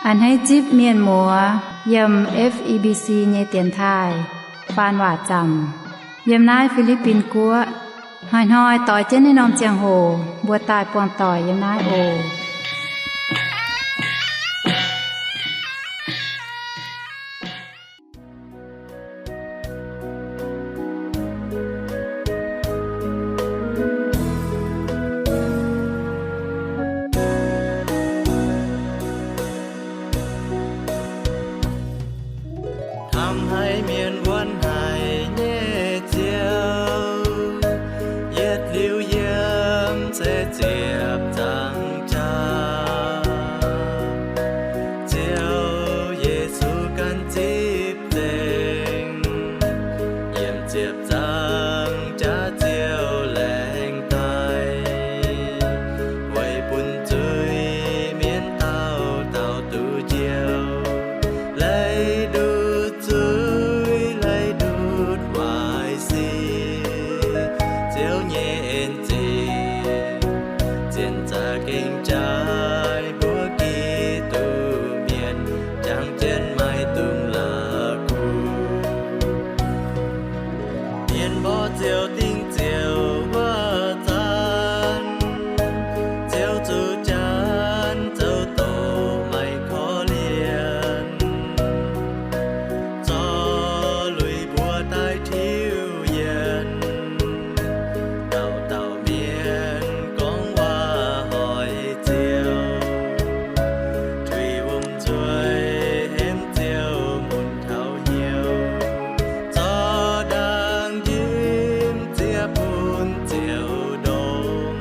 A'hneiv zipv mienh muoz yiem F E B C nyei dienx taaih faan waac zaamc yiem naaiv Fi^li^bin Guoqv. Hnoi-hnoi doix jienv naaiv norm ziangh hoc mbuo daaih buangh doic yiem naaiv oc. Hnamv haic mienh wuonv haic nyei Ziouv, yietc liuz yiem se ziepc nzaangc jaax. Ziouv Yesu ganh zipv nzengc, yiem ziepc nzaangc jaax Ziouv laengz daaih, weic bun zuiz-mienh dauh dauh duqv njoux, leiz ndutv zuiz, leiz ndutv waaic sic. Ziouv nyei en zingh zien zaqc gengh jaaix mbuo Giduc mienh, jangx jienv maiv dungx la'kuqv. Mienh mborqv Ziouv dingc Ziouv wuov zanc, Ziouv zuqc janx zoux doqc maiv korv-lienh, zorqv lui mbuo daaih tiuv yienh. Dauh dauh mienh gorngv waac hoic Ziouv, tuix wuom-nzuih hemx Ziouv mun taux hnyouv, zorqv ndaangc njimv zieqv bun Ziouv ndongc.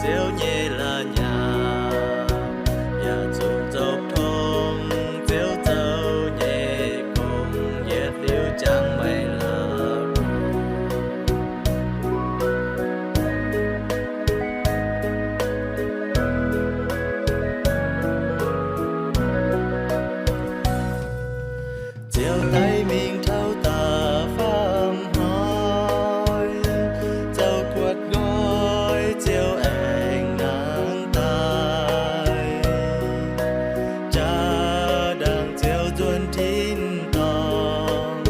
Ziouv nyei la'nyauv yaac zuqc zoux tong, Ziouv zoux nyei gong yietc liuz jangx maiv la'kuqv. Ziouv daic mingh taux da'faam hnoi, zoux kuotv nqoi Ziouv aengx nangh daaih. Jaa-ndaangc Ziouv nzuonx tin-dorngh,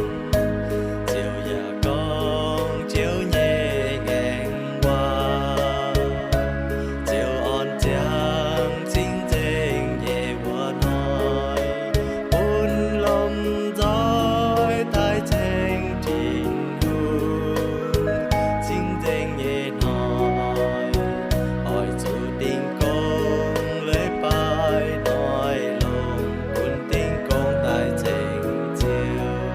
Ziouv yaac gorngv Ziouv nyei ngaengc waac. Ziouv orn ziangx cing-nzengc nyei wuov hnoi, bun lomh nzoih daaih ceng Tin-Hungh. Cing-nzengc nyei hnoi, oix zuqc dingh gong leiz-baaix hnoi longc, bun dingh gong daaih ceng Ziouv.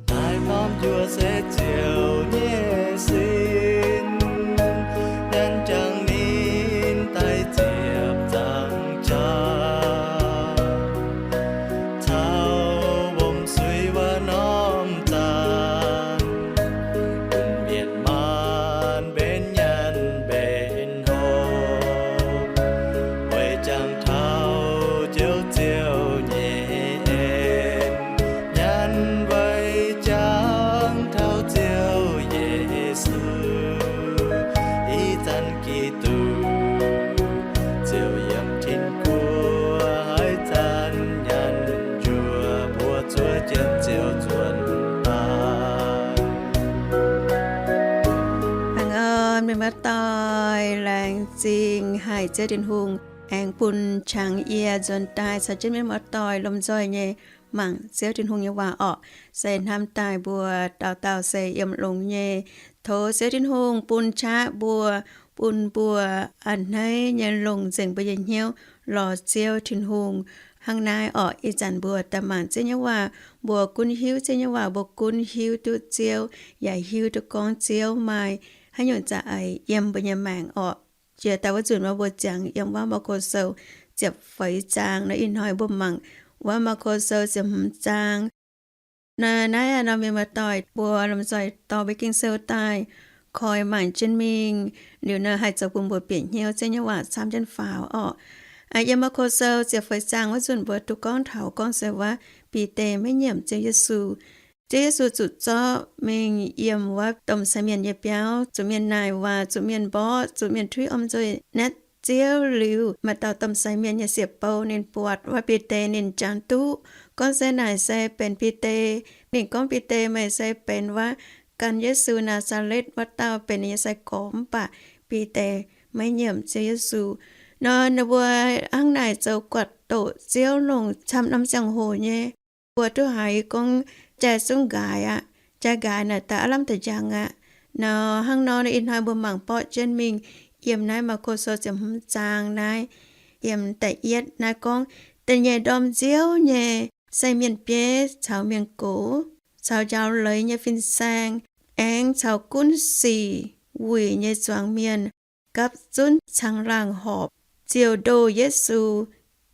Daaih baamh njuov se Ziouv nyei sin, nyanc jangx ninh daaih ziepc nzaangc jaax, caux wuom-suiv wuov norm zaanc, bun mienh maanc mbenc nyanc mbenc hopv, weic jangx taux Ziouv Ziouv nyei en, nyanc weic jangx taux Ziouv Yesu. Ih zanc Giduc, Ziouv yiem tin-guoqv haaix zanc nyanc njuov, mbuo zuov jienv Ziouv nzuonx daaih. Baengh orn mienh muoz-doic, laengz zingh haic Ziouv Tin-Hungh aengx bun qangx yie nzuonx daaih caux jienv mienh muoz-doic lomh nzoih nyei mangc Ziouv Tin-Hungh nyei waac orqc. Se hnamv daaih mbuo dauh dauh se yiem longx nyei. Tov Ziouv Tin-Hungh bun qaqv mbuo, bun mbuo a'hneiv nyei longc nzengc mbuo nyei hnyouv lorz Ziouv Tin-Hungh. Hnangv naaiv orqc, ih zanc mbuo daaih mangc Ziouv nyei waac, mbuo gunv hiuv Ziouv nyei waac, mbuo gunv hiuv duqv Ziouv, yaac hiuv duqv gorngv Ziouv maaih haaix nyungc za'eix yiem mbuo nyei maengc orqc. Jiex daaih wuov nzunc wuov mbuo ziangx yiem wuov Maako Sou ziepc feix zaang nor. Ih hnoi mbuo mangc wuov Maako Sou ziepc hmz zaang. Naaiv, naaiv norm mienh muoz-doic mbuo lomh nzoih dorh mbuo Ging-Sou daaih koi maanc jienv mingh. Liuz nor haih zoux bun mbuo bieqc hnyouv Ziouv nyei waac camv jienv faaux orqc. Yiem Maako Sou ziepc feix zaang wuov nzunc mbuo duqv gorngv taux gorngv se wuov Bide maiv nyiemc Ziouv Yesu. Ziouv Yesu zuqc zorqv mingh yiem wuov domh sai mienh nyei biauv, zuqc mienh naaic waac, zuqc mienh mborqv, zuqc mienh tuiv om nzuih naetv Ziouv liuz, maaih dauh domh sai mienh nyei sieqv-bou ninh buatc wuov Bide, ninh jangx duqv gorngv se naaic se benx Bide. Ninh gorngv, Bide, meih se benx wuov gan Yesu Naa^saa^letv wuov dauh benx ninh nyei sai-gorx. Mv baac Bide maiv nyiemc Ziouv Yesu. Nor ninh mbuo hnangv naaic zoux guatc doqc Ziouv longc camv norm ziangh hoc nyei. Mbuo duqv haiz gorngv jai zungv nqaaix aqv. Jai nqaaix naaic daaih aav lamh deix njang aqv. Nor hnangv nor, ih hnoi mbuo mangc borqv jienv mingh yiem naaiv Maako Sou ziepc hmz zaang naaiv, yiem da'yietv naaiv gorngv, Da'nyeic ndorm nziouv nyei, sai mienh bieiv caux mienh gox caux njaaux leiz nyei fin-saeng aengx caux gunv sic wuic nyei zuangx mienh gapv zunv caangh laangh horpc ziouc ndoh Yesu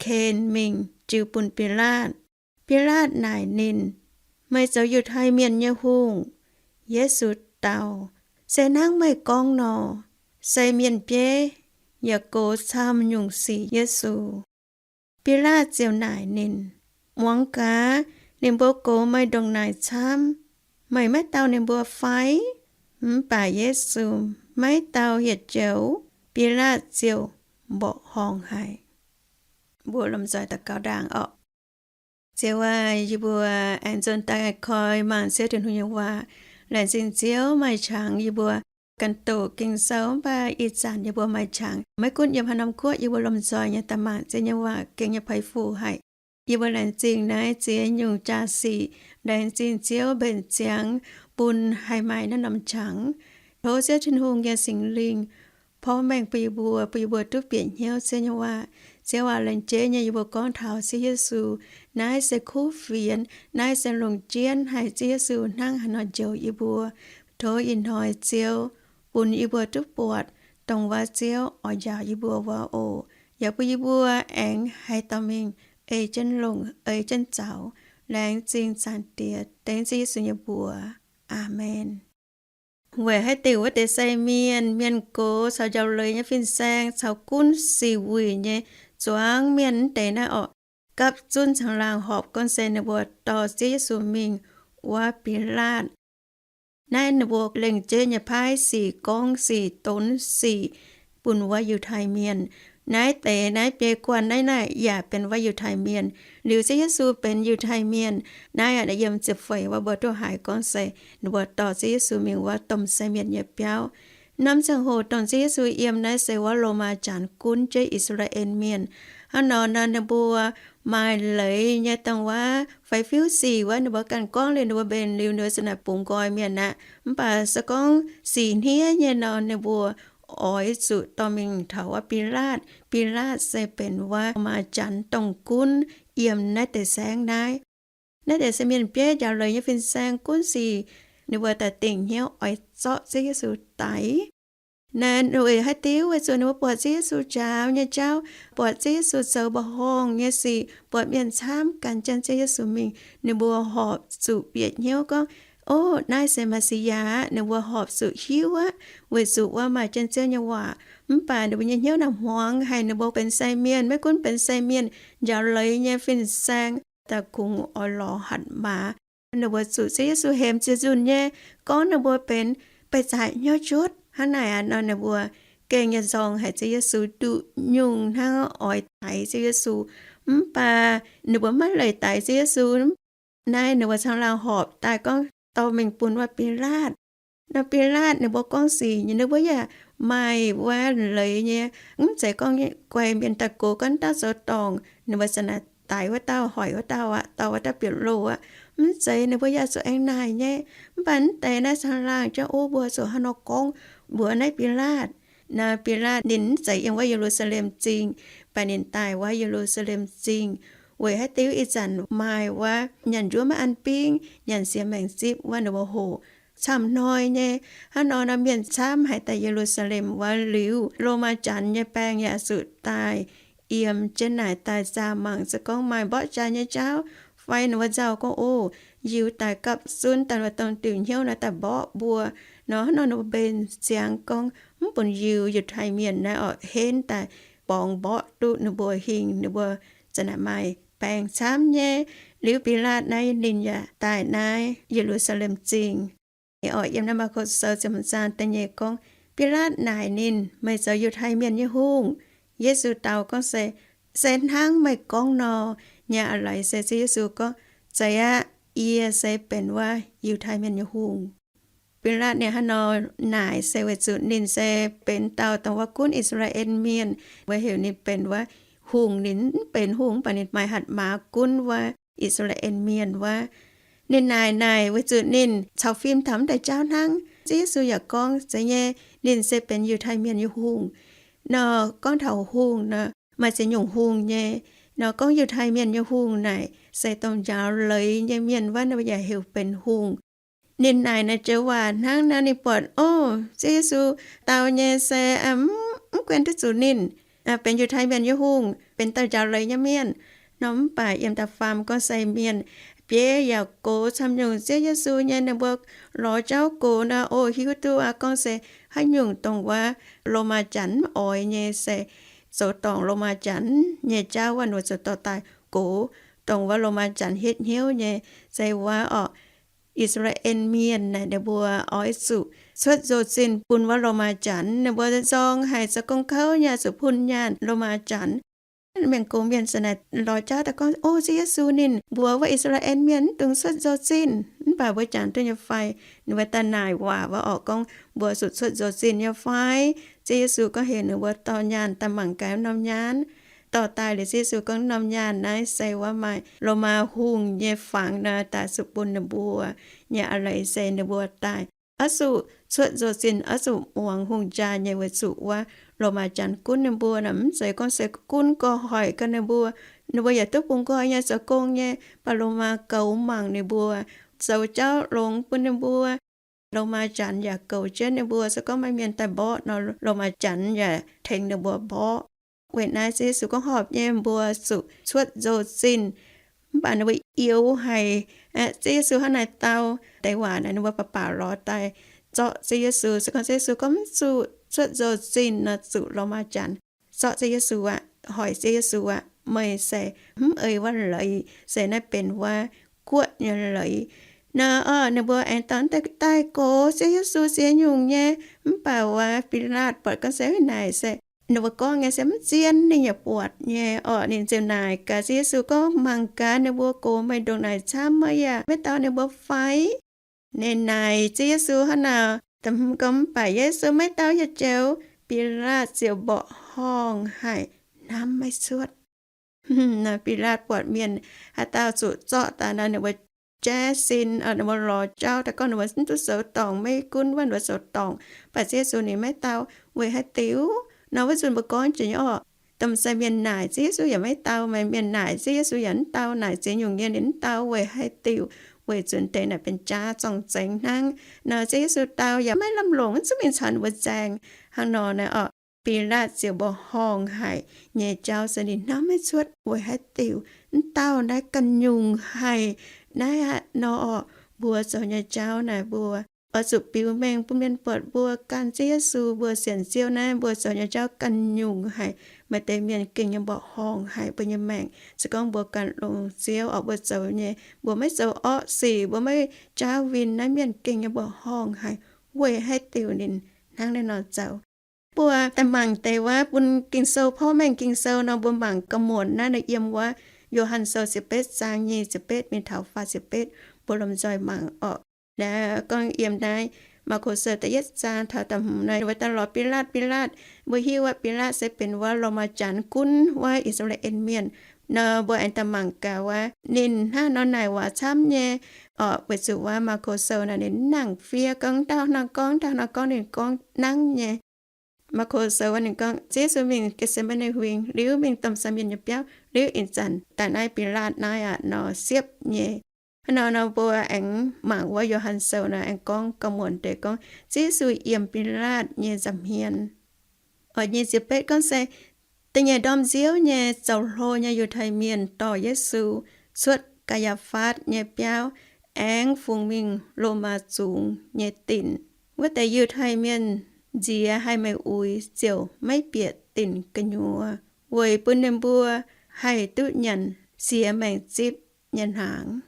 ken mingh jiu bun Bilaatv. Bilaatv naaic ninh, Meih zoux Yiutai Mienh nyei hungh? Yesu dau, Se hnangv meih gorngv nor. Sai mienh bieiv yaac gox camv nyungc sic Yesu. Bilaatv ziouc naaic ninh, Muangx gaax, ninh mbuo gox meih ndongc naaic camv, meih maiv dau ninh mbuo fai? Mv baac Yesu maiv dau hieh joux. Bilaatv ziouc mborqv horngh haic. Mbuo lomh nzoih daux gaux ndaangc orqc. Ziouv aac, yie mbuo aengx nzuonx daaih koi mangc Ziouv Tin-Hungh nyei waac. Laengz zingh Ziouv maaih qangx yie mbuo ganh doqc Ging-Sou, mv baac ih zanc yie mbuo maaih qangx maiv gunv yiem haaix norm guoqv, yie mbuo lomh nzoih nyei daaih mangc Ziouv nyei waac gengh nyei peix fuc haic. Yie mbuo laengz zingh naaiv ziex nyungc jaa-sic. Laengz zingh Ziouv mbenc ziangx bun haih maaih naaiv norm qangx. Tov Ziouv Tin-Hungh nyei Singx Lingh porv mengh bun yie mbuo, bun yie mbuo duqv bieqc hnyouv Ziouv nyei waac. Ziouv aac, laengz jeiv nyei yie mbuo gorngv taux Ziouv Yesu, naaiv se kuv fienx, naaiv se longc jienv haih Ziouv Yesu hnangv haaix nor njoux yie mbuo. Tov ih hnoi Ziouv bun yie mbuo duqv buatc dongh wuov Ziouv oix njaaux yie mbuo wuov oc. Yaac bun yie mbuo aengx haih dorh mingh ei jienv longc, ei jienv zaux. Laengz zingh Zaangc Diex, dengv Ziouv Yesu nyei mbuox. Aamen. Weic haaix diuc wuov deix sai mienh, mienh gox caux njaaux leiz nyei fin-saeng caux gunv sic wuic nyei zuangx mienh mv deix naaiv orqc, gapv zunv caangh laangh horpc gorngv se ninh mbuo dorh Ziouv Yesu mingh wuov Bilaatv. Naaiv ninh mbuo lengc jeiv nyei paaiv sic, gorngv sic, donx sic bun wuov Yiutai Mienh. Naaiv deix naaiv biei guanh naaiv naaic yaac benx wuov Yiutai Mienh. Liuz Ziouv Yesu benx Yiutai Mienh. Naaiv yiem ziepc feix wuov mbuo duqv haiz gorngv se ninh mbuo dorh Ziouv Yesu mingh wuov domh sai mienh nyei biauv. Norm ziangh hoc dongh Ziouv Yesu yiem naaiv se wuov Lomaa Janx gunv jienv I^saa^laa^en Mienh. Hnangv nor nor ninh mbuo maaih leiz nyei dongh wuov faix-fiuv sic wuov, ninh mbuo ganh gorngv liuz ninh mbuo mbenc liuz ninh mbuo za'naaic bungx nqoi mienh aqv. Mv baac se gorngv sic hniev nyei nor, ninh mbuo oix zuqc dorh mingh taux wuov Bilaatv. Bilaatv se benx wuov Lomaa Janx dongh gunv yiem naaiv deix saengv naaiv. Naaiv deix se mienh bieiv njaaux leiz nyei fin-saeng gunv sic, ninh mbuo daaih dingc hnyouv oix zorqv Ziouv Yesu daix. Naaiv weic haaix diuc? Weic zuqc ninh mbuo buatc Ziouv Yesu njaaux nyei jauv, buatc Ziouv Yesu zoux mba'horngh nyei sic, buatc mienh camv gan jienv Ziouv Yesu mingh, ninh mbuo horpc zuqc bieqc hnyouv gorngv, Ov, naaiv se Mesi^yaa aqv. Ninh mbuo horpc zuqc hiuv aqv, weic zuqc wuov maaih jienv Ziouv nyei waac. Mv baac ninh mbuo nyei hnyouv naaic hmuangx haic ninh mbuo benx sai mienh, maiv gunv benx sai mienh, njaaux leiz nyei fin-saeng daaih kungx oix lorz hatc maaz. Ninh mbuo zuqc Ziouv Yesu hemx ziex nzunc nyei, gorngv ninh mbuo benx beih zaqc hnyouv-njutv. Hnangv naaic aqv nor, ninh mbuo gengh nyei nzorng haic Ziouv Yesu, nduqc nyungc hnangv oix daix Ziouv Yesu. Mv baac ninh mbuo maiv leiz daix Ziouv Yesu. Naaiv ninh mbuo caangh laangh horpc daaih gorngv dorh mingh bun wuov Bilaatv. Nor Bilaatv ninh mbuo gorngv sic nyei, ninh mbuo yaac maaih wuov leiz nyei. Mv zeiz gorngv guai mienh daaih gox gorngv dauh zoux dorngc, ninh mbuo za'naaic daix wuov dauh, hoic wuov dauh aqv, dorh wuov dauh bieqc loh aqv. Mv zeiz, ninh mbuo yaac zuqc aengx naaic nyei. Mv baac mv deix naaiv caangh laangh jauv, ov, mbuo zuqc haaix nor gorngv mbuox naaiv Bilaatv? Naaiv Bilaatv ninh mv zeiz yiem wuov Ye^lu^saa^lem Zingh, mv baac ninh daaih wuov Ye^lu^saa^lem Zingh. Weic haaix diuc? Ih zanc maaih wuov nyanc njuov maiv an bingv, nyanc siex maengc zipv wuov ninh mbuo hoqc camv hnoi nyei. Hnangv nor nor mienh camv haic daaih Ye^lu^saa^lem wuov liuz, Lomaa Janx nyei baeng yaac zuqc daaih yiem jienv naaic daaih zaah mangc se gorngv maaih mborqv jaa nyei jauv fai. Ninh mbuo nzauh gorngv, Ov, yiu daaih gapv zunv daaih dongh diuc hnyouv naaiv daaih mborqv mbuo. Nor hnangv nor ninh mbuo mbenc ziangx gorngv mv bun Yiu, Yiutai Mienh naaiv orqc, henv daaih borngz mborqv duqv ninh mbuo hingh, ninh mbuo za'naaic maaih baeng camv nyei. Liuz Bilaatv naaiv ninh yaac daaih naaiv Ye^lu^saa^lem Zingh. Orqc, yiem naaiv Maako Sou ziepc hmz zaang da'nyeic gorngv, Bilaatv naaic ninh, Meih zoux Yiutai Mienh nyei hungh? Yesu dau gorngv se, Se hnangv meih gorngv nor. Nyei a'leiz se Ziouv Yesu gorngv, Zeiz aqv. Yie se benx wuov Yiutai Mienh nyei hungh. Bilaatv ninh hnangv nor naaic se weic zuqc ninh se benx dauh dongh wuov gunv I^saa^laa^en Mienh, weic heuc ninh benx wuov hungh. Ninh mv benx hungh mv baac ninh maaih hatc maaz gunv wuov I^saa^laa^en Mienh wuov. Ninh naaic naaic weic zuqc ninh caux fim taux mv deix jauv hnangv. Ziouv Yesu yaac gorngv, Zeiz nyei, ninh se benx Yiutai Mienh nyei hungh. Nor gorngv taux hungh nor, maaih ziex nyungc hungh nyei. Nor gorngv Yiutai Mienh nyei hungh naaic se dongh njaaux leiz nyei mienh wuov, ninh mbuo yaac heuc benx hungh. Ninh naaic naaiv joux waac hnangv nor, ninh buatc, o, Ziouv Yesu dau nyei se mv, mv guen duqv zuqc ninh benx Yiutai Mienh nyei hungh, benx dauh njaaux leiz nyei mienh. Nor mv baac yiem da'faam gorngv se mienh bieiv yaac gox camv nyungc Ziouv Yesu nyei. Ninh mbuo lorz jauv gox nor, o, hiuv duqv aqv gorngv se haaix nyungc dongh wuov Lomaa Janx mv oix nyei se zoux dorngc Lomaa Janx nyei jauv wuov, ninh mbuo ziouc dorh daaih gox dongh wuov Lomaa Janx hietv hnyouv nyei. Se wuov orqc, I^saa^laa^en Mienh naaic ninh mbuo oix zuqc cuotv nzou-zinh bun wuov Lomaa Janx. Ninh mbuo nzorng haic, zoux gong kouv nyei, zuqc bun nyaanh Lomaa Janx. Mienh gox mienh se naaic lorz jauv daaih gorngv, o, Ziouv Yesu ninh mbuox wuov I^saa^laa^en Mienh mv dungx cuotv nzou-zinh. Mv baac mbuo jangx duqv nyei fai? Ninh mbuo daaih naaic waac wuov orqc, gorngv mbuo zuqc cuotv nzou-zinh nyei fai? Ziouv Yesu gorngv heuc ninh mbuo dorh nyaanh daaih mangc gaax norm nyaanh. Dorh daaih liuz, Ziouv Yesu gorngv, Norm nyaanh naaiv se wuov maaih Lomaa hungh nyei fangx nor, daaih zuqc bun ninh mbuo. Nyei a'leiz se ninh mbuo daaih oix zuqc cuotv nzou-zinh, oix zuqc muangx hungh jaa nyei, weic zuqc wuov Lomaa Janx gunv ninh mbuo nor. Mv zeiz gorngv se gunv nqoi hoic gau ninh mbuo. Ninh mbuo yaac duqv bungx nqoi nyei, zoux gong nyei, baac Lomaa goux mangc ninh mbuo, zoux jauv longx bun ninh mbuo. Lomaa Janx yaac goux jienv ninh mbuo. Se gorngv maaih mienh daaih mborqv nor, Lomaa Janx yaac tengx ninh mbuo mborqv. Weic naaiv Ziouv Yesu gorngv horpc nyei mbuo zuqc cuotv nzou-zinh. Mv baac ninh mbuo youx haic. Ziouv Yesu hnangv naaiv dau deix waac naaic, ninh mbuo baac baac lorz daaih zorqv Ziouv Yesu. Se gorngv Ziouv Yesu gorngv mv zuqc cuotv nzou-zinh nor, zuqc Lomaa Janx zorqv Ziouv Yesu aqv, hoic Ziouv Yesu aqv. Meih se mv ei wuov leiz, se naaiv benx wuov guoqv nyei leiz. Nor orqc, ninh mbuo aengx dorh daaih gox Ziouv Yesu ziex nyungc nyei. Mv baac wuov Bilaatv buatc gorngv se naaic se ninh mbuo gorngv nyei se mv zien, ninh yaac buatc nyei orqc. Ninh ziouc naaic gaax Ziouv Yesu gorngv, Mangc gaax ninh mbuo gox meih ndongc naaic camv, meih yaac maiv dau ninh mbuo fai? Ninh naaic Ziouv Yesu hnangv naaic, gorngv mv baac Yesu maiv dau yietc joux. Bilaatv ziouc mborqv horngh haic, hnamv maiv cuotv. Bilaatv buatc mienh haaix dauh zuqc zorqv daaih nor, ninh mbuo jaiv sin, ninh mbuo lorz jauv daaih gorngv ninh mbuo mv duqv zoux dorngc, maiv gunv wuov ninh mbuo zoux dorngc. Mv baac Ziouv Yesu ninh maiv dau. Weic haaix diuc? Nor wuov nzunc mbuo gorngv jiex nyei orqc, domh sai mienh naaic Ziouv Yesu yaac maiv dau, maaih mienh naaic Ziouv Yesu yaac mv dau, naaic ziex nyungc nyei ninh mv dau. Weic haaix diuc? Weic zuqc deix naaic benx jaav zorng-zengx hnangv. Nor Ziouv Yesu dau yaac maiv lamh longc, mv zungv mingh caux ninh mbuo nzaeng. Hnangv nor naaiv orqc, Bilaatv ziouc mborqv horngh haic nyei jauv se ninh hnamv maiv cuotv weic haaix diuc. Mv dauh naaiv ganh nyungc haic. Naaiv aqv nor orqc, mbuo zoux nyei jauv naaic mbuo oix zuqc biux mengh bun mienh buatc mbuo gan Ziouv Yesu, mbuo sienx Ziouv naaiv, mbuo zoux nyei jauv ganh nyungc haic. Maaih deix mienh gengh nyei mborqv horngh haic mbuo nyei maengc. Se gorngv mbuo gan longx Ziouv orqc, mbuo zoux nyei, mbuo maiv zoux orqv sic, mbuo maiv jaav win naaiv, mienh gengh nyei mborqv horngh haic. Weic haaix diuc ninh hnangv naaiv nor zoux? Mbuo daaih mangc deix wuov bun Ging-Sou, porv mengh Ging-Sou nor, mbuo mangc ga'muonc naaiv nor yiem wuov Yo^han Sou ziepc betv zaang nyic ziepc betv mingh taux faah ziepc betv, mbuo lomh nzoih mangc orqc. Naaiv gorngv yiem naaiv Maako Sou da'yietv zaang taux da'hmz nor, ninh mbuo daaih lorz Bilaatv. Bilaatv, mbuo hiuv aqv, Bilaatv se benx wuov Lomaa Janx gunv wuov I^saa^laa^en Mienh. Nor mbuo aengx daaih mangc gaax wuov ninh hnangv nor naaic waac camv nyei orqc. Weic zuqc wuov Maako Sou naaic ninh mv nangc fiev, gorngv dauh hnangv gorngv, dauh hnangv gorngv, ninh gorngv nangv nyei. Maako Sou wuov ninh gorngv, Ziouv Yesu mingh Getc^se^maa^ne Huingx liuz, mingh domh sai mienh nyei biauv liuz, ih zanc daaih naaiv Bilaatv naaiv aqv nor siepv nyei. Hnangv nor nor mbuo aengx mangc wuov Yo^han Sou nor aengx gorngv ga'muonc deix gorngv Ziouv Yesu yiem Bilaatv nyei nza'hmien. Orqc, nyic ziepc betv gorngv se, da'nyeic ndorm nziouv nyei zoux hlo nyei Yiutai Mienh dorh Yesu cuotv Gaa^yaa^fatv nyei biauv aengx fungx mingh Lomaa zungx nyei dinc. Wuov deix Yiutai Mienh nziex haih meih uix ziouc maiv bieqc dinc gu'nyuoz, weic bun ninh mbuo haih duqv nyanc siex maengc zipv nyei hnaangx.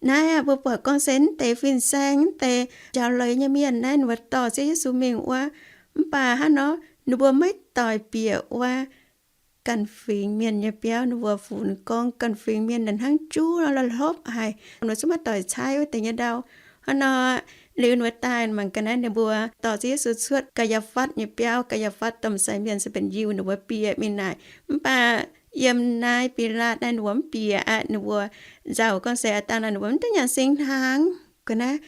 Naaiv aqv, mbuo buatc gorngv se mv deix fin-saeng, mv deix njaaux leiz nyei mienh naaiv, ninh mbuo dorh Ziouv Yesu mingh wuov. Mv baac hnangv nor ninh mbuo maiv doix bieqc wuov ganh fingx mienh nyei biauv, ninh mbuo funx gorngv ganh fingx mienh naaic hnangv juv nor, la'hlopv haic, ninh mbuo zungv maiv doic caaiv wuov deix nyei ndau. Hnangv nor, liuz ninh mbuo daaih mangc ga'naaiv, ninh mbuo dorh Ziouv Yesu cuotv Gaa^yaa^fatv nyei biauv. Gaa^yaa^fatv domh sai mienh se benx Yiuh, ninh mbuo bieqc mingh naaic. Mv baac yiem naaiv Bilaatv naaiv ninh mbuo mv bieqc aqv. Ninh mbuo nzauh gorngv se aav dangh nor ninh mbuo mv duqv nyanc singx hnaangx ga'naaiv,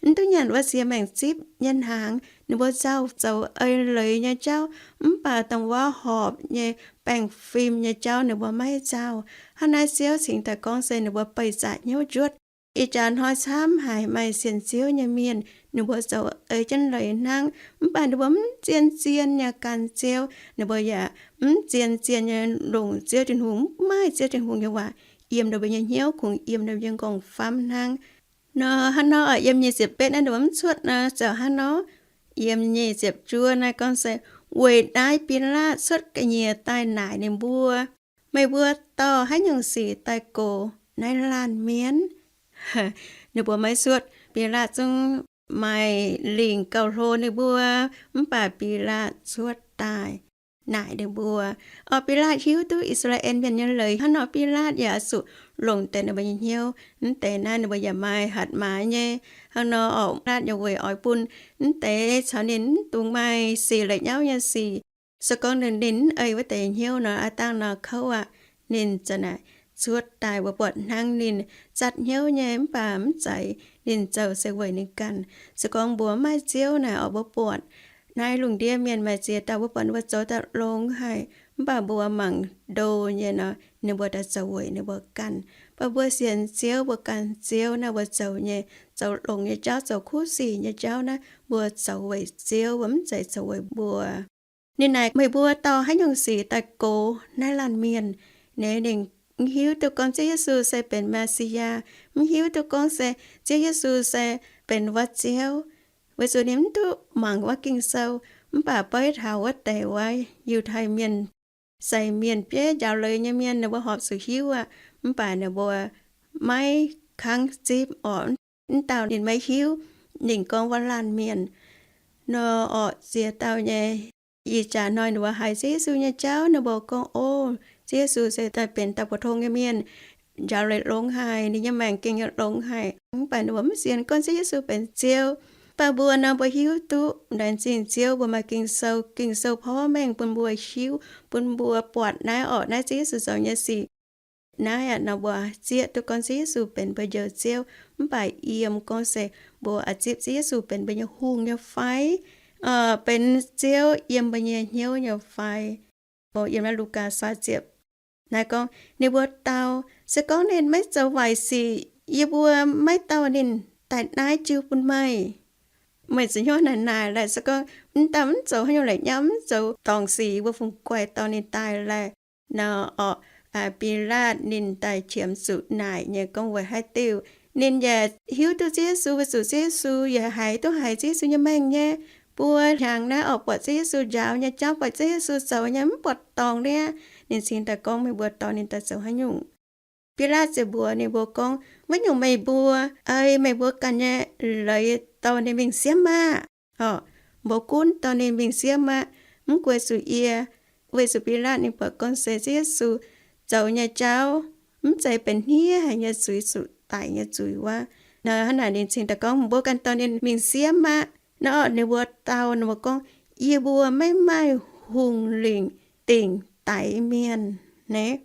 mv duqv nyanc wuov siex maengc zipv nyei hnaangx. Ninh mbuo nzauh zoux eix leiz nyei jauv, mv baac dongh wuov horpc nyei baengh fim nyei jauv ninh mbuo maiv nzauh. Hnangv naaiv Ziouv cingx daaih gorngv se ninh mbuo beih zaqc hnyouv njuotv. Ih jaax hnoi camv haic maaih sienx Ziouv nyei mienh, ninh mbuo zoux eix jienv leiz hnangv, mv baac ninh mbuo mv zien-zien nyei gan Ziouv. Ninh mbuo yaac mv zien-zien nyei longc Ziouv Tin-Hungh, mv maaih Ziouv Tin-Hungh nyei waac yiem ninh mbuo nyei hnyouv, kungx yiem ninh mbuo nyei nqorngv-famv hnangv. Nor hnangv nor, yiem nyic ziepc betv naaiv ninh mbuo mv cuotv nor, ziouc hnangv nor. Yiem nyic ziepc juov naaiv gorngv se, weic naaiv Bilaatv cuotv ga'nyiec daaih naaic ninh mbuo, meih mbuo dorh haaix nyungc sic daaih gox naaiv laanh mienh? Ninh mbuo maiv cuotv. Bilaatv zungv maaih lingc gauh hlo ninh mbuo, mv baac Bilaatv cuotv daaih naaic ninh mbuo. Orqc, Bilaatv hiuv duqv I^saa^laa^en Mienh nyei leiz. Hnangv nor Bilaatv yaac oix zuqc longc deix ninh mbuo nyei hnyouv. Mv deix naaiv ninh mbuo yaac maaih hatc maaz nyei. Hnangv nor orqc, Bilaatv yaac weic oix bun mv deix caux ninh mv dungx maaih sic la'nyauv nyei sic. Se gorngv ninh, ninh mv ei wuov deix hnyouv nor, aav dangh nor kouv aqv. Ninh za'naaic cuotv daaih, mbuo buatc hnangv ninh zatc hnyouv nyei, mv baac mv zeiz ninh zoux se weic ninh ganh. Se gorngv mbuo mv maaih Ziouv naaic orqc, mbuo buatc naaiv lungh ndiev mienh maaih ziex dauh, mbuo buatc ninh mbuo zoux daaih longx haic, mv baac mbuo mangc ndo nyei nor, ninh mbuo daaih zoux weic ninh mbuo ganh. Mv baac mbuo sienx Ziouv, mbuo gan Ziouv naaiv, mbuo zoux nyei, zoux longx nyei jauv, zoux kuv sic nyei jauv naaiv, mbuo zoux weic Ziouv, mbuo mv zeiz zoux weic mbuo. Ninh naaic, meih mbuo dorh haaix nyungc sic daaih gox naaiv laanh mienh? Naaiv ninh mv hiuv duqv gorngv Ziouv Yesu se benx Me^si^yaa, mv hiuv duqv gorngv se Ziouv Yesu se benx wuov Ziouv, weic zuqc ninh mv duqv mangc wuov Ging-Sou. Mv baac beiv taux wuov deix wuov Yiutai Mienh, sai mienh, bieiv njaaux leiz nyei mienh, ninh mbuo horpc zuqc hiuv aqv. Mv baac ninh mbuo maiv kangv zipv orqc. Mv dauh ninh maiv hiuv ninh gorngv wuov laanh mienh nor orqc. Ziex dauh nyei, ih jaax hnoi ninh mbuo haiz Ziouv Yesu nyei jauv, ninh mbuo gorngv, o, Ziouv Yesu se daaih benx dauh pou-tong nyei mienh, njaaux leiz longx haic, ninh nyei maengc gengh nyei longx haic. Mv baac ninh mbuo mv sienx gorngv Ziouv Yesu benx Ziouv. Mv baac mbuo nor, mbuo hiuv duqv laengz zingh Ziouv, mbuo maaih Ging-Sou, Ging-Sou porv mengh bun mbuo hiuv, bun mbuo buatc naaiv orqc, naaiv Ziouv Yesu zoux nyei sic. Naaiv aqv nor, mbuo zieqv duqv gorngv Ziouv Yesu benx mbuo Njoux Ziouv. Mv baac yiem gorngv se mbuo oix zipv Ziouv Yesu benx mbuo nyei hungh nyei fai, benx Ziouv yiem mbuo nyei hnyouv nyei fai. Yiem naaiv Lugaa saa ziepc naaiv gorngv, ninh mbuo dau, se gorngv ninh maiv zoux waaic sic, yie mbuo maiv dorh ninh daaih naaiv jiu bun meih. Meih zuqc hnyouv naaic naaic laeh, se gorngv mv dauh mv zoux haaix nyungc la'nyauv, mv zoux dorngc sic, yie mbuo fungc guaix dorh ninh daaih laeh? Nor orqc, Bilaatv ninh daaih qiemx zuqc naaic nyei gorngv weic haaix diuc. Ninh yaac hiuv duqv Ziouv Yesu, weic zuqc Ziouv Yesu yaac haiz duqv haiz Ziouv Yesu nyei mengh nyei. Mbuo hnyangx naaiv orqc, buatc Ziouv Yesu njaaux nyei jauv, buatc Ziouv Yesu zoux nyei, mv buatc dorngc niaa. Ninh cingx daaih gorngv meih mbuo dorh ninh daaih zoux haaix nyungc. Bilaatv ziouc mbuox ninh mbuo gorngv, wuov nyungc meih mbuo ei meih mbuo ganh nyei leiz dorh ninh mingh siemv maah! Orqc, mbuo gunv dorh ninh mingh siemv maah! Mv gunv zuqc yie. Weic zuqc Bilaatv ninh buatc gorngv se Ziouv Yesu zoux nyei jauv mv zeiz benx hniev haic nyei zuiz, zuqc daic nyei zuiz wuov. Nor hnangv naaic ninh cingx daaih gorngv, mbuo ganh dorh ninh mingh siemv maah! Nor ninh mbuo dau, ninh mbuo gorngv, yie mbuo maiv maaih hungh lingc dingc daix mienh naaiv.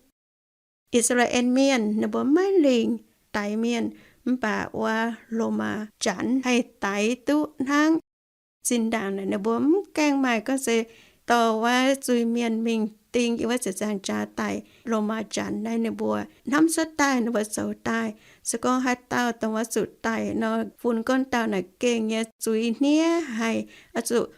I^saa^laa^en Mienh ninh mbuo maiv lingc daix mienh, mv baac wuov Lomaa Janx haih daix duqv hnangv. Zinh ndaangc naaic ninh mbuo mv gaengh maaih gorngv se dorh wuov zuiz-mienh mingh ding yiem wuov ziepc nzaangc jaax daic. Lomaa Janx naaiv ninh mbuo hnamv cuotv daaih, ninh mbuo zoux daaih. Se gorngv haaix dauh dongh wuov zuqc daic nor, funx gorngv dauh naaic gengh nyei zuiz hniev haic, oix zuqc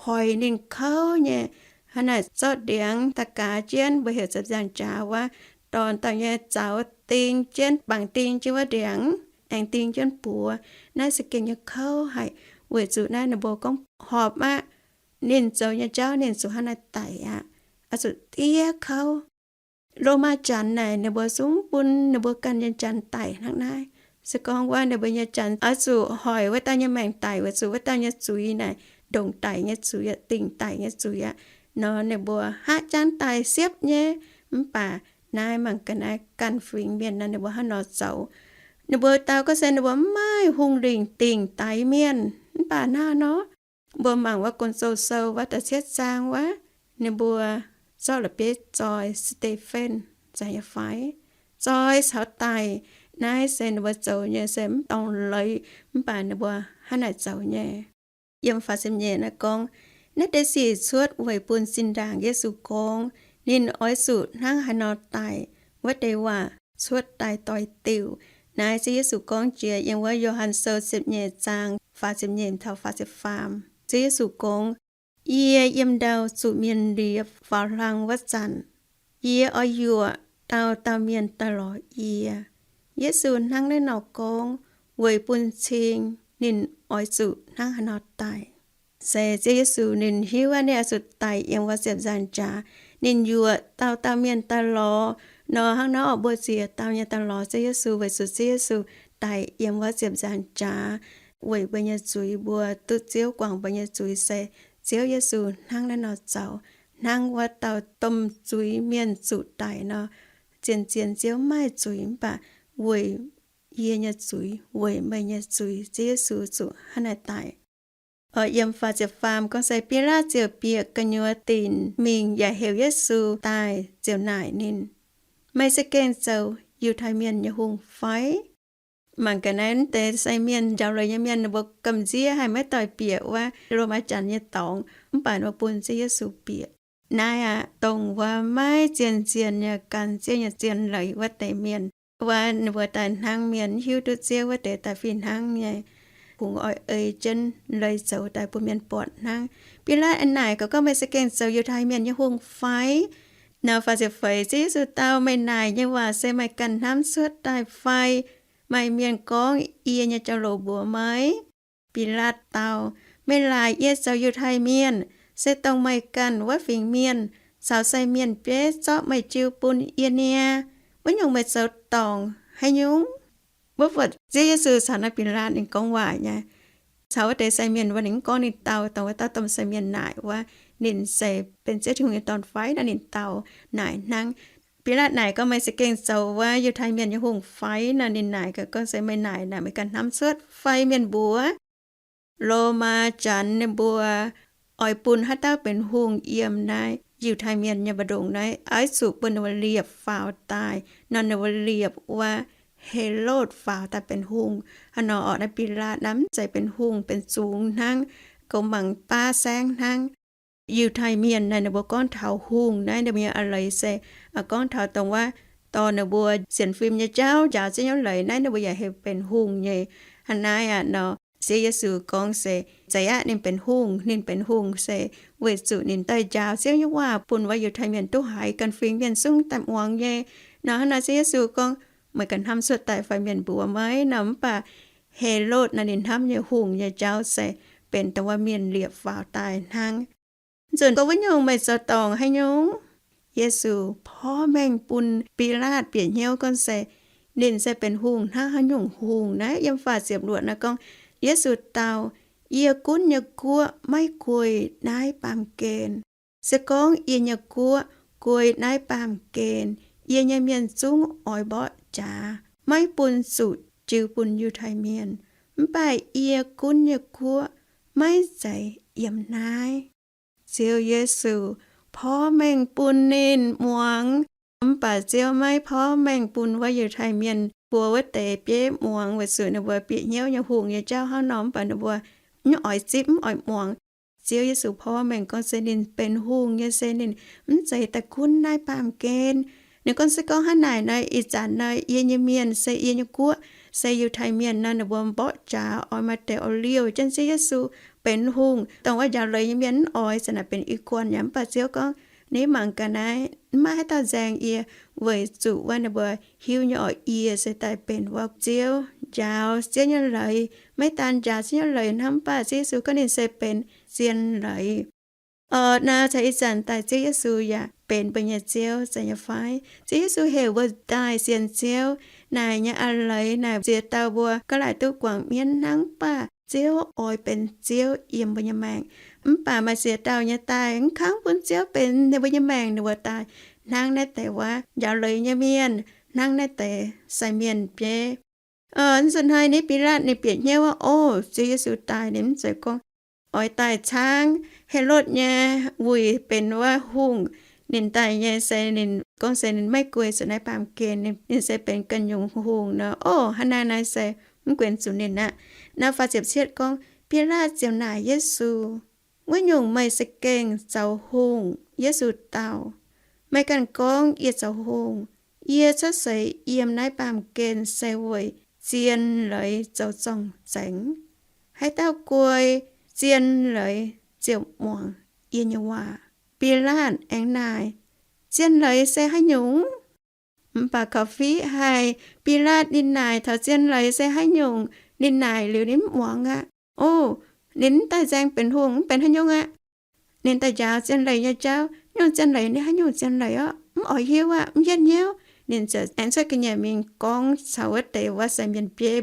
hoic ninh kouv nyei. Hnangv naaic zorqv ndiangx daaih gaaz jienv, mbuo heuc ziepc nzaangc jaax wuov, dorh dauh nyei zaux ding jienv, bangc ding jienv wuov ndiangx, aengx ding jienv buoz. Naaiv se gengh nyei kouv haic, weic zuqc naaiv ninh mbuo gorngv horpc aqv. Ninh zoux nyei jauv ninh zuqc hnangv naaiv daic aqv, oix zuqc diev kouv. Lomaa Janx naaic ninh mbuo zungv bun ninh mbuo ganh nyei janx daic hnangv naaiv. Se gorngv wuov ninh mbuo nyei janx oix zuqc hoic wuov dauh nyei maengc daic weic zuqc wuov dauh nyei zuiz naaic ndongc daic nyei zuiz aqv, dingc daic nyei zuiz aqv. nor ninh mbuo haav jangv daaih siepv nyei. Mv baac naaiv mangc ga'naaiv ganh fingx mienh nor ninh mbuo hnangv nor zoux. Ninh mbuo dau gorngv se ninh mbuo mv maaih hungh lingc dingc daix mienh. Mv baac naaiv nor, mbuo mangc wuov Gong-Zoh sou wuov da'cietv zaang wuov, ninh mbuo zorqv la'bieiv zoi Saa^te^fen, zeiz nyei fai? Zoi caux daic. Naaiv se ninh mbuo zoux nyei se mv dorngc leiz, mv baac ninh mbuo hnangv naaic zoux nyei. Yiem faah ziepc nyeic naaiv gorngv, naaiv deix sic cuotv weic bun zinh ndaangc Yesu gorngv ninh oix zuqc hnangv haaix nor daic wuov deix waac cuotv daaih doix-diuc. Naaiv Ziouv Yesu gorngv jiex yiem wuov Yo^han sou ziepc nyeic zaang faah ziepc nyeic taux faah ziepc faam. Ziouv Yesu gorngv, Yie yiem ndau zuqc mienh liepc faaux hlang wuov zanc, yie oix yuoqc dauh dauh mienh daaih lorz yie. Yesu hnangv naaiv nor gorngv weic bun cing ninh oix zuqc hnangv haaix nor daic. Se Ziouv Yesu ninh hiuv aqv, ninh oix zuqc daic yiem wuov ziepc nzaangc jaax. Ninh yuoqc dauh dauh mienh daaih lorz nor, hnangv nor orqc, mbuo ziex dauh nyei daaih lorz Ziouv Yesu weic zuqc Ziouv Yesu daic yiem wuov ziepc nzaangc jaax weic mbuo nyei zuiz, mbuo duqv Ziouv guangc mbuo nyei zuiz se Ziouv Yesu hnangv naaiv nor zoux, hnangv wuov dauh domh zuiz-mienh zuqc daic nor. Zien-zien Ziouv maaih zuiz, mv baac weic yie nyei zuiz, weic meih nyei zuiz, Ziouv Yesu zuqc hnangv naaiv daic. Oix yiem faah ziepc faam gorngv se Bilaatv ziouc bieqc gu'nyuoz dinc mingh yaac heuc Yesu daaih ziouc naaic ninh, Meih se gengh zoux Yiutai Mienh nyei hungh fai? Mangc ga'naaiv deix sai mienh, njaaux leiz nyei mienh, ninh mbuo gamh nziev haih maiv doix bieqc wuov Lomaa Janx nyei dorngx, mv baac ninh mbuo bun Ziouv Yesu bieqc. Naaiv aqv, dongh wuov maiv zien-zien nyei gan Ziouv nyei zien leiz wuov deix mienh, wuov ninh mbuo daaih hnangv mienh, mv hiuv duqv Ziouv wuov deix daaih fih hnangv nyei, kungx oix ei jienv leiz zoux daaih bun mienh buatc hnangv. Bilaatv aengx naaic gaax gorngv, Meih se gengh zoux Yiutai Mienh nyei hungh fai? Nor faah ziepc feix, Ziouv Yesu dau, Meih naaic nyei waac se meih ganh hnamv cuotv daaih fai maaih mienh gorngv yie nyei jauv-louc mbuox meih? Bilaatv dau, Meih laaic yie zoux Yiutai Mienh, se dongh meih ganh wuov fingx mienh caux sai mienh bieiv zorqv meih jiu bun yie niaa. Wuov nyungc meih zoux dorngc haaix nyungc? Wuov buatc Ziouv Yesu caux naaiv Bilaatv ninh gorngv waac nyei. Caux wuov deix sai mienh wuov ninh mv gorngv ninh dau, dongh wuov dauh domh sai mienh naaic wuov, ninh se benx Ziouv Tin-Hungh nyei Dorn fai nor, ninh dau naaic hnangv. Bilaatv naaic gorngv, Meih se gengh zoux wuov Yiutai Mienh nyei hungh fai? Nor ninh naaic gaax gorngv se, Meih naaic naaic meih ganh hnamv cuotv fai mienh mbuox? Lomaa Janx ninh mbuo oix bun haaix dauh benx hungh yiem naaiv Yiutai Mienh nyei mbu'ndongx naaiv, oix zuqc bun ninh mbuo liepc faaux daaih. Nor ninh mbuo liepc wuov Helotv faaux daaih benx hungh. Hnangv nor orqc, naaiv Bilaatv naaiv mv zeiz benx hungh, benx zungx hnangv, goux mangc baav saengv hnangv. Yiutai Mienh naaiv ninh mbuo gorngv taux hungh naaiv, ninh mbuo nyei a'leiz se gorngv taux dongh wuov dorh ninh mbuo sienx fim nyei jauv njaaux Ziouv nyei leiz naaiv, ninh mbuo yaac heuc benx hungh nyei. Hnangv naaiv aqv nor, Ziouv Yesu gorngv se, zeiz aqv ninh benx hungh, ninh benx hungh se weic zuqc ninh daaih njaaux Ziouv nyei waac bun wuov Yiutai Mienh duqv haiz, ganh fingx mienh zungv daaih muangx nyei. Nor hnangv naaiv Ziouv Yesu gorngv, Meih ganh hnamv cuotv daaih fai mienh mbuox meih? Nor mv baac Helotv naaiv ninh hnamv nyei hungh nyei jauv se benx dongh wuov mienh liepc faaux daaih hnangv. Nzunc gorngv, Wuov nyungc meih zoux dorngc haaix nyungc? Yesu porv mengh bun Bilaatv bieqc hnyouv gorngv se ninh se benx hungh hnangv haaix nyungc hungh naaiv. Yiem faah ziepc luoqc naaiv gorngv, Yesu dau, Yie gunv nyei guoqv maiv guei naaiv baamh gen. Se gorngv yie nyei guoqv guei naaiv baamh gen, yie nyei mienh zungv oix mborqv jaax, maiv bun zuqc jiu bun Yiutai Mienh. Mv baac yie gunv nyei guoqv maiv zeiz yiem naaiv. Ziouv Yesu porv mengh bun ninh muangx, mv baac Ziouv maiv porv mengh bun wuov Yiutai Mienh mbuo wuov deix bieiv muangx, weic zuqc ninh mbuo bieqc hnyouv nyei hungh nyei jauv hnangv nor, mv baac ninh mbuo mv oix zipv, mv oix muangx. Ziouv Yesu porv mengh gorngv se ninh benx hungh nyei se ninh mv zeiz daaih gunv naaiv baamh gen. Ninh gorngv se gorngv hnangv naaic nor, ih zanc nor yie nyei mienh se yie nyei guoqv se Yiutai Mienh nor, ninh mbuo mborqv jaax oix maaih deix oix liouh jienv Ziouv Yesu benx hungh. Dongh wuov njaaux leiz nyei mienh mv oix, se naaic benx i guanh yaac mv baac Ziouv gorngv, Ni mangc ga'naaiv, mv maaih haaix dauh nzaeng yie, weic zuqc wuov ninh mbuo hiuv nyei orqc, yie se daaih benx wuov Ziouv, njaaux Ziouv nyei leiz. Maiv daan njaaux Ziouv nyei leiz hnangv, mv baac Ziouv Yesu gorngv ninh se benx zien leiz. Orqc, naaiv caux ih zanc daaih Ziouv Yesu yaac benx mbuo nyei Ziouv, zeiz nyei fai? Ziouv Yesu heuc mbuo daaih sienx Ziouv. Naaic nyei a'leiz naaic ziex dauh mbuo gaav laaic duqv guangc mienv hnangv, mv baac Ziouv oix benx Ziouv yiem mbuo nyei maengc. Mv baac maaih ziex dauh nyei daaih mv kangv bun Ziouv benx ninh mbuo nyei maengc, ninh mbuo daaih hnangv naaiv deix wuov njaaux leiz nyei mienh, hnangv naaiv deix sai mienh bieiv. Nzunc hnoi ni Bilaatv ninh bieqc hnyouv wuov, o, Ziouv Yesu daaih ninh mv zeiz gorngv oix daaih caangv Helotv nyei wuic benx wuov hungh. Ninh daaih nyei se ninh gorngv se ninh maiv guei zuqc naaiv baamh gen, ninh se benx ganh nyungc hungh nor. O, hnangv naaiv naaiv se mv guenx zuqc ninh aqv. Naaiv faah ziepc cietv gorngv, Bilaatv ziouc naaic Yesu, Wuov nyungc meih za'gengh zoux hungh? Yesu dau, Meih ganh gorngv yie zoux hungh. Yie cuotv seix yiem naaiv baamh gen se weic zien leiz zoux zorng-zengx. Haaix dauh guei zien leiz ziouc muangx yie nyei waac. Bilaatv aengx naaic, Zien leiz se haaix nyungc? Mv baac korv-fiqv haic, Bilaatv ninh naaic taux zien leiz se haaix nyungc, ninh naaic liuz ninh mv muangx aqv. O, ninh mv daaih nzaeng benx hungh, mv benx haaix nyungc aqv. Ninh daaih njaaux zien leiz nyei jauv. Nyungc zien leiz, ninh haaix nyungc zien leiz orqc? Mv oix hiuv aqv, mv hietv hnyouv. Ninh ziouc aengx cuotv ga'nyiec mingh gorngv caux wuov deix wuov sai mienh bieiv.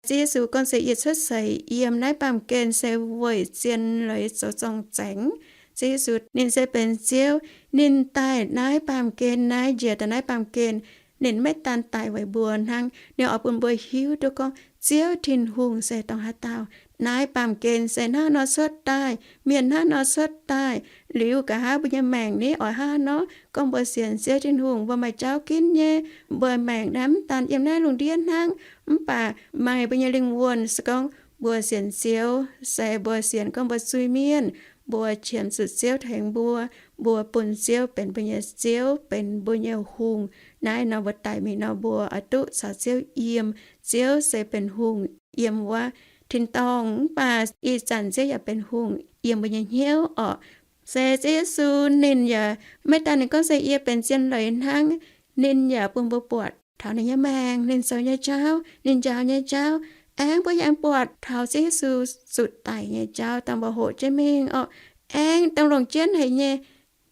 Ziouv Yesu gorngv se, Yie cuotv seix yiem naaiv baamh gen se weic zien leiz zoux zorng-zengx. Ziouv Yesu ninh se benx Ziouv. Ninh daaih naaiv baamh gen naaiv, njiec daaih naaiv baamh gen, ninh maiv daan daic weic mbuo hnangv. Ninh oix bun mbuo hiuv duqv gorngv Ziouv Tin-Hungh se dongh haaix dauh. Naaiv baamh gen se hnangv nor cuotv daaih, mienh hnangv nor cuotv daaih. Liuz nqa'haav mbuo nyei maengc ni oix hnangv haaix nor? Gorngv mbuo sienx Ziouv Tin-Hungh, mbuo maaih jauv ginv nyei. Mbuo maengc naaiv mv daan yiem naaiv lungh ndiev hnangv, mv baac maaih mbuo nyei lingh wuonh. Se gorngv mbuo sienx Ziouv se mbuo sienx gorngv mbuo zuiz-mienh, mbuo qiemx zuqc Ziouv tengx mbuo, mbuo bun Ziouv benx mbuo nyei Ziouv, benx mbuo nyei hungh. Naaiv nor mbuo daic mingh nor mbuo oix duqv caux Ziouv yiem. Ziouv se benx hungh yiem wuov tin-dorngh, mv baac ih zanc Ziouv yaac benx hungh yiem mbuo nyei hnyouv orqc. Se Ziouv Yesu ninh yaac maiv daan ninh gorngv se yie benx zien leiz hnangv. Ninh yaac bun mbuo buatc taux ninh nyei maengc, ninh zoux nyei jauv, ninh njaaux nyei jauv. Aengx mbuo yaac aengx buatc taux Ziouv Yesu zuqc daic nyei jauv dangh mbuo hoqc jienv mingh orqc. Aengx dongh longc jienv haic nyei,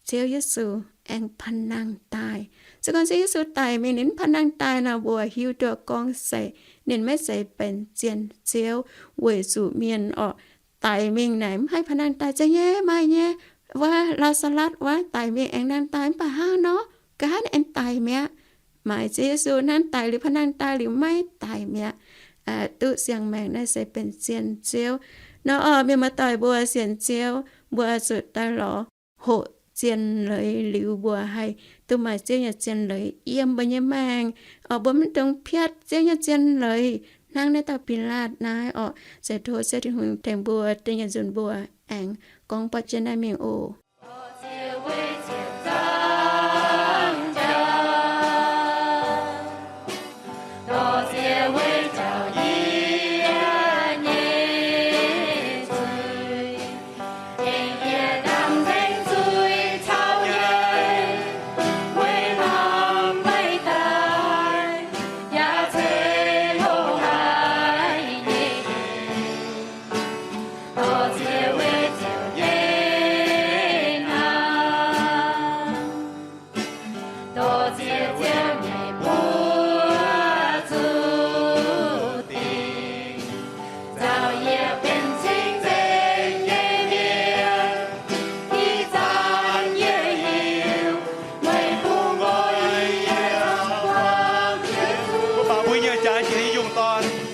Ziouv Yesu aengx panh nangh daaih. Se gorngv Ziouv Yesu daic mingh ninh mv panh nangh daaih nor, mbuo hiuv duqv gorngv se ninh maiv zeiz benx zien Ziouv weic zuqc mienh orqc. Daic mingh naaic mv haih panh nangh daaih. Zeiz nyei, maaih nyei, wuov Laa^saa^latv wuov daic mingh aengx nangh daaih, mv baac hnangv nor, nqa'haav ninh aengx daic mi'aqv. Maaih Ziouv Yesu hnangv daic liuz panh nangh daaih, liuz maiv daic mi'aqv. Duqv siang-maengc naaiv se benx zien Ziouv. Nor orqc, mienh muoz-doic, mbuo sienx Ziouv, mbuo zuqc daaih lorz hoqc zien leiz liuz mbuo haih duqv maaih Ziouv nyei zien leiz yiem mbuo nyei maengc. Orqc, mbuo maiv dungx piatv Ziouv nyei zien leiz hnangv naaiv dauh Bilaatv naaiv orqc. Se tov Ziouv Tin-Hungh tengx mbuo, da'nyeic nzunc mbuo aengx gorngv buatc jienv naaiv mingh oc. Mbuo baac mbuo nyei jaax jiex yungh dorn.